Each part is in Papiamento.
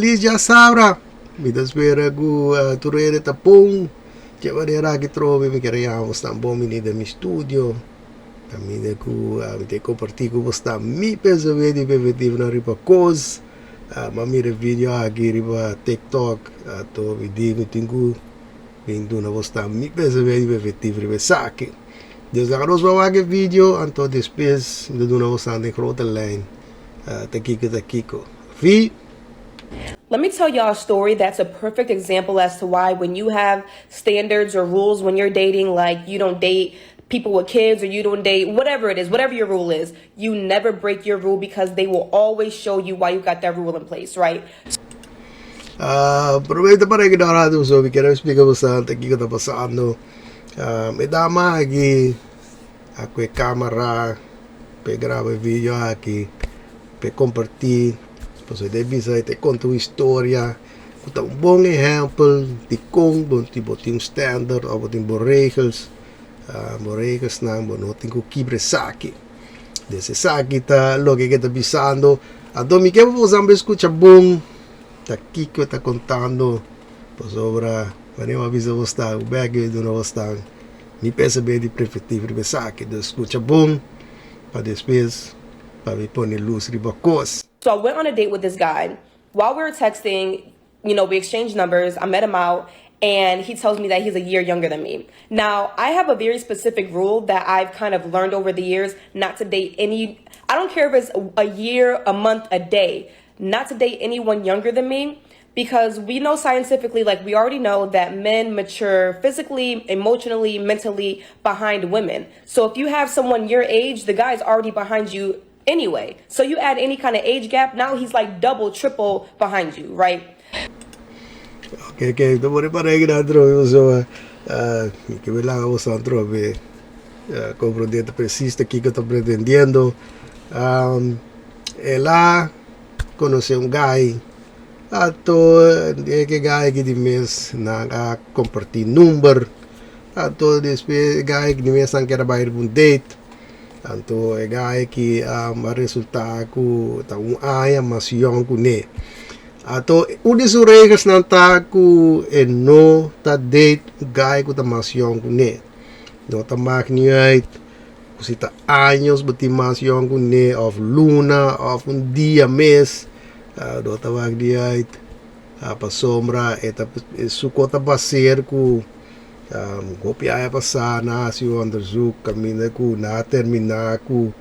Felis djasabra! Mi ta spera ku tur hende ta bon. Dje manera aki trobe mi kere yama bosnan bon bini den mi studio. Kaminda ku mi ta kompartí ku bosnan mi pensamentu i perspektivanan riba kos. Mi a mira e video aki riba TikTok, anto mi di mi tin ku bin duna bosnan mi pensamentu i perspektiva riba esaki. Dus laga nos wak e video, anto despues mi ta duna bosnan den grote lijn ta kiko ta kiko. Fi. Let me tell y'all a story that's a perfect example as to why when you have standards or rules when you're dating, like you don't date people with kids or you don't date whatever it is, whatever your rule is, you never break your rule because they will always show you why you got that rule in place, right? Promé ta para ignorante boso, mi kier splika bastante kiko ta pasando. E dama aki a kue kamera p'e graba e video aki p'e kompartí pasobra e ta bisa e ta konta un historia ku ta un bon ehèmpel di kon bo tin un standard òf bo tin bo regels. Bo regelsnan bo no tin ku kibra esaki. Des esaki ta loke ke ta bisando. Anto mi ke pa boso tambe skucha bon ta kiko e ta kontando pasobra wanneer mi a bisa bos ta ku bek mi duna bos ta mi pensa bien di perspektiva riba esaki. Dus skucha bon pa despues pa mi pone lus riba kos. So I went on a date with this guy. While we were texting, we exchanged numbers, I met him out, and he tells me that he's a year younger than me. Now, I have a very specific rule that I've kind of learned over the years not to date any, I don't care if it's a year, a month, a day, not to date anyone younger than me because we know scientifically, like we already know that men mature physically, emotionally, mentally behind women. So if you have someone your age, the guy's already behind you anyway. So you add any kind of age gap, now he's like double, triple behind you, right? Ok, ta por para e gran trobe pasobra mi ke laga boso atrobe komprondé ta presis ta kiko ta pretendiendo. El a konosé un guy anto e ke guy aki di mes nan a kompartí number anto despues e guy aki di mes nan keda bai riba un date. Anto e guy aki a resulta ku ta un aña mas yòn kuné. Anto un di su regelsnan ta ku e no ta date un guy ku ta mas yòn kuné. No ta mak ni uit ku si ta años bo tin mas yòn kuné òf luna òf un dia mes, no ta mak ni uit pasobra e ta su kos ta baser ku. Hopi aña pasá nan a hasi un onderzoek kaminda ku nan a terminá ku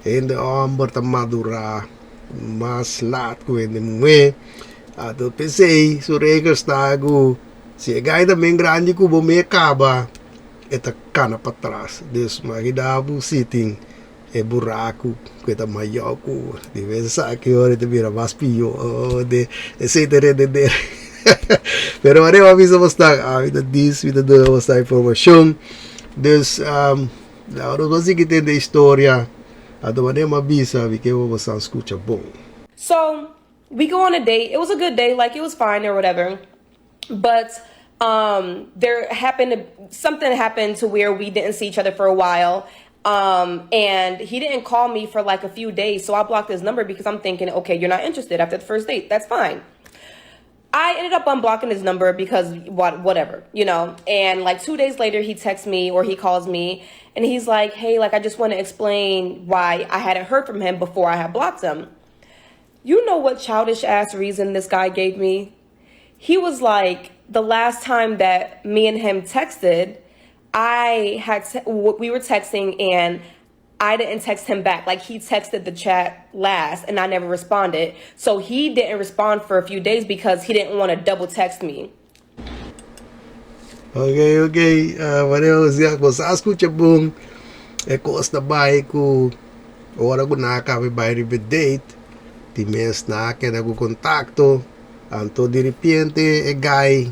hende hòmber ta madurá mas lat ku hende muhé. Anto p'esei su regels ta ku si e gai ta men grandi ku bo me kaba e ta kana patras. Dus magina bo si tin e buraku ku e ta mayó ku bo. Di bes esaki ora e ta bira mas pió de esei ta redender. Pero manera mi a bisa bos nan, ami ta dis, mi ta duna bos nan informashon. Dus laga nos por sigui tende e historia. Anto manera mi a bisa, mi ke pa bos nan skucha bon. So we go on a date, it was a good day, like it was fine or whatever, but there happened to, something happened to where we didn't see each other for a while and he didn't call me for like a few days, so I blocked his number because I'm thinking, okay, you're not interested after the first date, that's fine. I ended up unblocking his number because what, whatever, you know. And like 2 days later, he texts me or he calls me and he's like, hey, like I just want to explain why I hadn't heard from him before I had blocked him. You know what childish ass reason this guy gave me? He was like, the last time that me and him texted, I had we were texting and I didn't text him back. Like he texted the chat last and I never responded. So he didn't respond for a few days because he didn't want to double text me. Ok, manera bo siña bo sa skucha bon e kos ta bai ku ora ku nan a kaba di bai riba e date di mes nan a keda ku kontakto anto diripiente e guy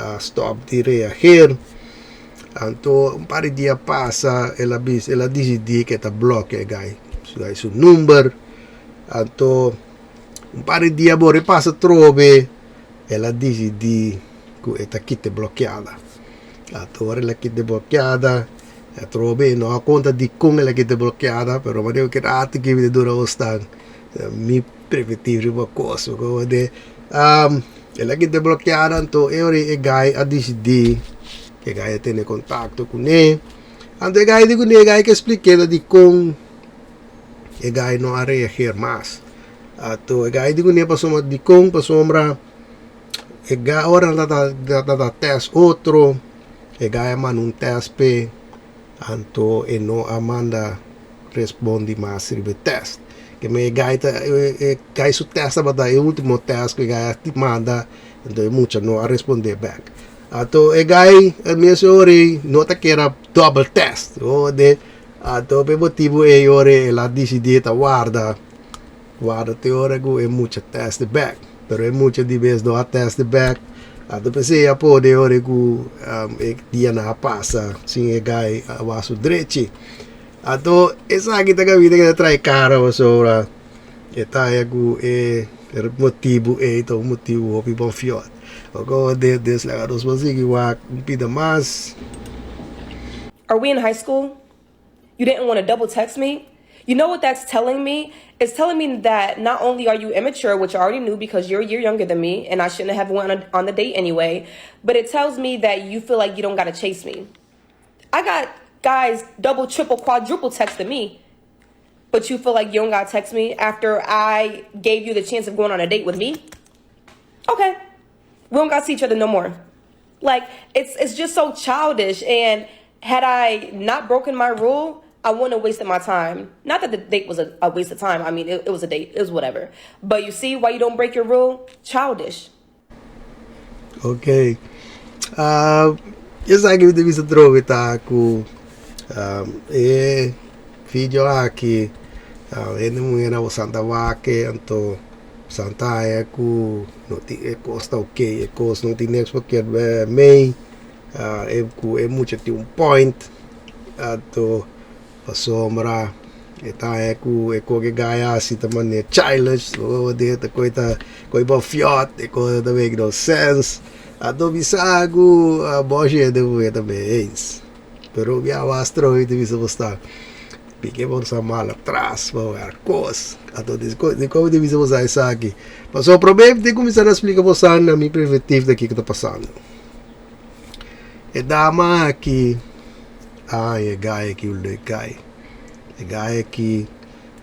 a stop di reageer anto un par di dia pasa el a bisa el a disidí ku e ta blòkia e guy su number anto un par di dia bo repasa atrobe el a disidí ku e ta kita e blokeada. Anto ora el a kita e blokeada, atrobe e no a konta dikon el a kita e blokeada, pero manera ku e rato ki mi ta dura bosnan, mi permitir riba kos, komo de El a kite blokeada anto e ora e guy a disidí ku e guy a tene kontakto kuné. Anto e guy di kuné, e guy ke splik'é ta dikon e guy no a reageer mas. Anto e guy di kuné pasobra dikon pasobra e guy ora nan tabata tèst otro e guy a manda un tèst p'e anto e no a manda respondi mas riba e test. Ke men e guy ta e guy su test tabata e ultimo test ku e guy a manda anto e mucha no a responde bek. Anto e guy e mes ora ei no ta kera double test ode anto pa e motibu ei ora el a disidí ta warda warda te ora ku e mucha test bek pero e mucha di bes no a test bek anto p'esei a pone ora ku e dianan a pasa sin e guy a wak su drechi. Anto esaki ta caminda cu ta trae cara pasobra e ta haya cu e motibu ey ta un motibu hopi bon fiot. Oko des laga nos por sigui wak un pida mas. Are we in high school? You didn't wanna double text me? You know what that's telling me? It's telling me that not only are you immature, which I already knew because you're a year younger than me and I shouldn't have went on the date anyway, but it tells me that you feel like you don't gotta chase me. I got guys double, triple, quadruple texting me, but you feel like you don't gotta text me after I gave you the chance of going on a date with me? Okay. We don't gotta see each other no more. Like it's it's just so childish and had I not broken my rule, I wouldn't have wasted my time. Not that the date was a, a waste of time. I mean, it, it was a date. It was whatever. But you see why you don't break your rule? Childish. Ok. Uh, esaki mi ta bisa trobe ta ku um, e video aki uh, hende muhé na bosan ta wak anto bosan ta haya ku no tin e kos ta ok e kos no tin niks verkeerd mee uh, e ku e mucha tin un point anto Pasobra e ta haña ku e koke gaya hasi ta manera childish, ta koe ta koe bo fiòt, e kos ta make no sense. Anto mi sa ku bo hende ku ta be eens. Pero mi a wak stroi ta bisa bo sta piki bo sa mal atras pa wak kos. Anto dikon mi ta bisa bo sa esaki? Pasobra prome mi tin kuminsá na splika bo sa na mi perspectiva di kiko ta pasando. E dama aki. Ay, e guy aki un leuk guy. E guy aki,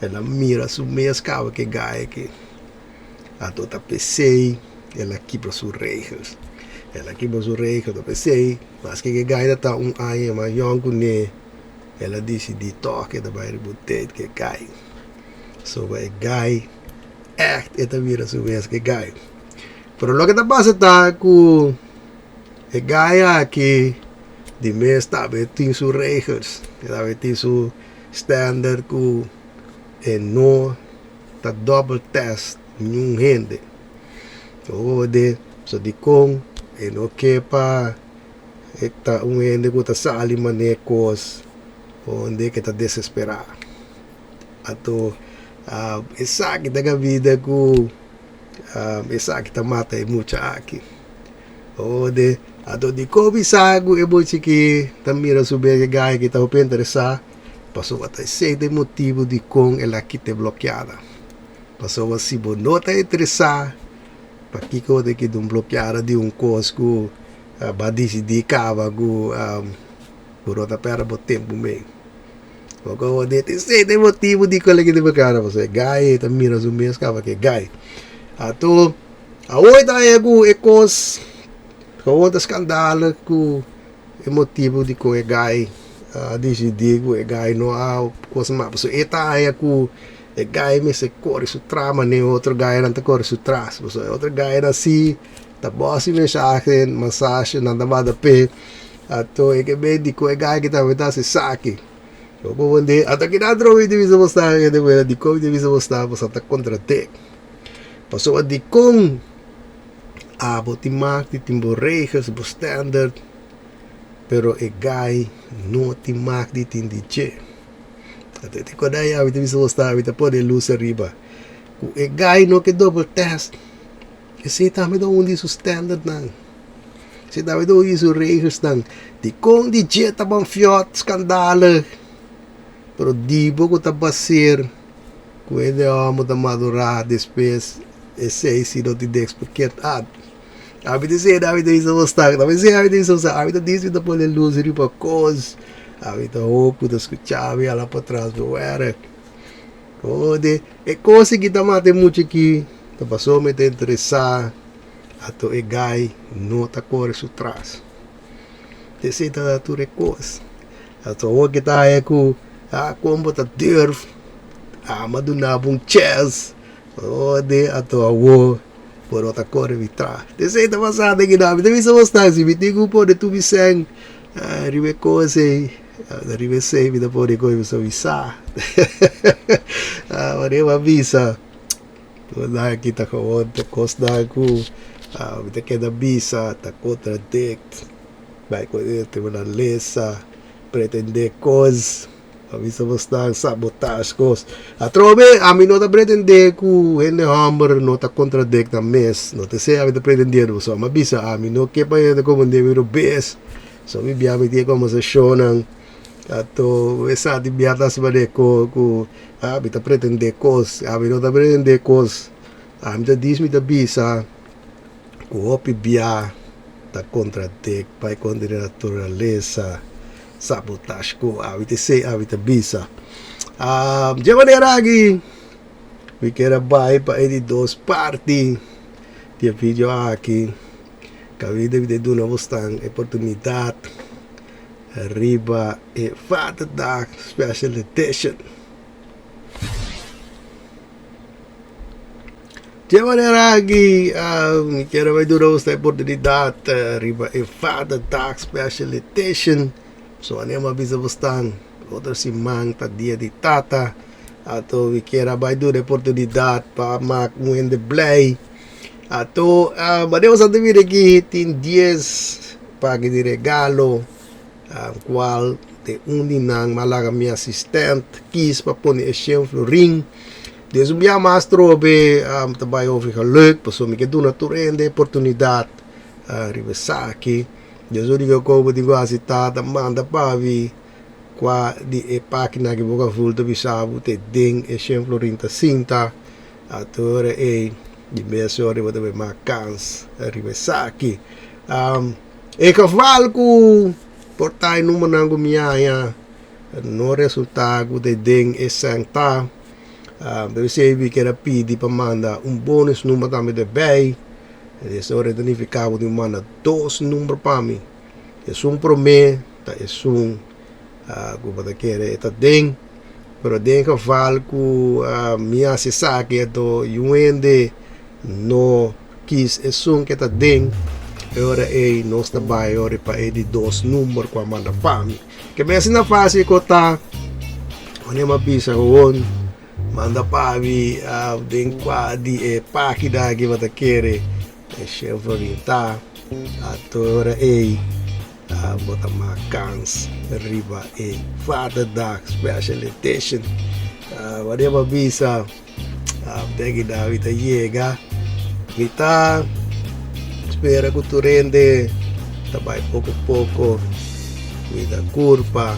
el a mira su mes caba cu e guy aki. Anto ta pesey el a kibra su regels. El a kibra su regels, ta pesey, maske cu e guy ta ta un aña mas yong cu ne, el a dicidi toch e ta bay riba un date cu e guy. Soba e guy echt e ta mira su mes cu e guy. Pero loke ta pasa ta cu e guy aki di mes tambe tin su regels, e tambe tin su standard cu e no ta double test niun hende. Ora de so dicon e no ke pa e ta un hende cu ta sali mane cos onde ke ta desespera. Anto esaki ta cabida cu esaki ta mata e mucha aki. Ode, anto di kobi sa ku e bochi ki ta mira su bege gai ki ta hopi interesá, pasobra ta esei ta e motibu dikon el a kita e blokeada. Pasobra si bo no ta interesá, pakiko bo ta kita un blokeada di un kos ku bo a disidí kaba ku bo no ta pèrdè bo tempu mei. Bo komo di esei ta e motibu dikon el a kita e blokeada, pasobra e gai ta mira su mes kaba ku e gai. Anto. Awor ta haña ku e kos gewoon ta skandal ku e motibu di kon e gai a disidí ku e gai no a kos mas. Pasobra e ta haña ku e gai mester kore su tras manera e otro gainan ta kore su tras. Pasobra e otro gainan si ta bòsi mensahe, masahe nan ta manda p'e. Anto e ke bin di kon e gai aki tambe ta hasi esaki. Bo por wende anto kinan trobe di bisa bo sta dikon di bisa bo sta pasobra ta kontra dek. Pasobra dikon abo tin mak di tin bo regels, bo standard, pero e guy no tin mak di tin di dje. Anto e tin kòrda ya mi ta bisa bo sta mi ta pone lus ariba ku e guy no ke double test, esei tambe ta un di su standardnan, esei tambe ta un di su regelsnan. Dikon di dje ta ban fiòt, skandalig, pero di bo ku ta baser. Ku hende hòmber ta madurá despues Esei si no tin niks verkeerd aan. Ami ta sey ami ta bisa bos tak, ami ta sey ami ta bisa bos tak, ami ta dis mi ta pone luz riba kos, ami ta hoop ku ta skucha mi ala patras bo wèrk. Ode e kos aki ta mata e mucha aki, ta pasobra mi ta interesá, anto e guy no ta kore su tras. Esei ta tur e kos. Anto awor ke ta haña ku ah kon bo ta durf, ami a duna bo un chèns. Ode anto awor bo no ta kore mi tras. Esei ta pasando aki nan. Mi ta bisa bos nan, si mi tin ku pone tur mi sèn riba e kos ei, riba esei mi ta pone koe mi sa. Manera mi a bisa, tur nan aki ta gewoon ta kosnan ku mi ta keda bisa ta kontradikt, bai ku e tribunal lesa, pretende kos. A bisa bo sta sabotage kos. Atrobe ami no ta pretende ku hende homber no ta kontradek nan mes. No ta esei ami ta pretendiendo pasobra mi a bisa ami no ke pa hende komprende mi robes. So mi bia mi tin e kombersashonnan anto esaki di bia ta hasi manera ku ku mi ta pretende kos. Ami no ta pretende kos. Ami ta dis mi ta bisa ku hopi bia ta kontradek pa e kontra di naturalesa. Sabotage ku abi ta esei abi ta bisa. Dje manera aki mi kier a bai pa e di dos parti di e video aki kaminda mi ta duna bosnan e oportunidat riba e Vaderdag Special Edition. Dje manera aki mi kier a bai duna boso e oportunidat riba e Vaderdag Special Edition. So anema a bisa bosnan otro siman ta dia di tata anto mi kier a bai duna e oportunidat pa mak un hende blij. Anto manera boso ta mira aki tin dies paki di regalo kual den un di nan mi a laga mi asistent kis pa pone e shen florin. Des un bia mas trobe ta bai hopi geluk pasobra mi ke duna tur hende oportunidat riba esaki. Des úniko kos bo tin ku hasi ta ta manda pa mi kua di e página ku bo ka vul ta bisa bo te den e shen florin ta sinta. Anto ora ei di mes ora bo ta bai mas kans riba esaki. E geval ku por ta e numbernan ku mi haña no resulta ku ta den e sèn ta. Debe ser mi kier a pidi pa manda un bonus number tambe derbij. Esei ora ta nifiká ku tin manda dos number pa mi. Esun promé ta esun ku bo ta kere e ta den, pero den geval ku mi hasi esaki anto yu hende no kis esun ke ta den, e ora ei nos ta bai ora pa e di dos number ku a manda pa mi. Ke mi asina fácil ku ta, wanneer mi a bisa gewoon manda pa mi den kua di e página aki bo ta kere e Chevrolet ta, anto e ora ei bo ta mak kans riba e Vaderdag Special Edition. Wanneer mi a bisa deki nan mi ta yega, mi ta spera ku tur hende ta bai poko poko cuida kurpa.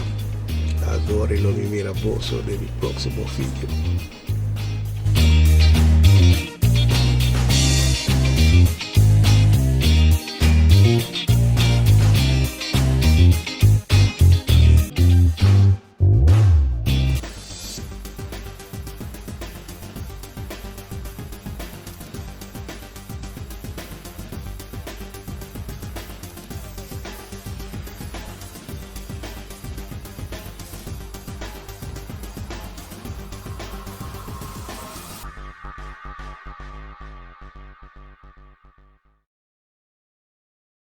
Ador i lo mi mira boso den mi próksimo video.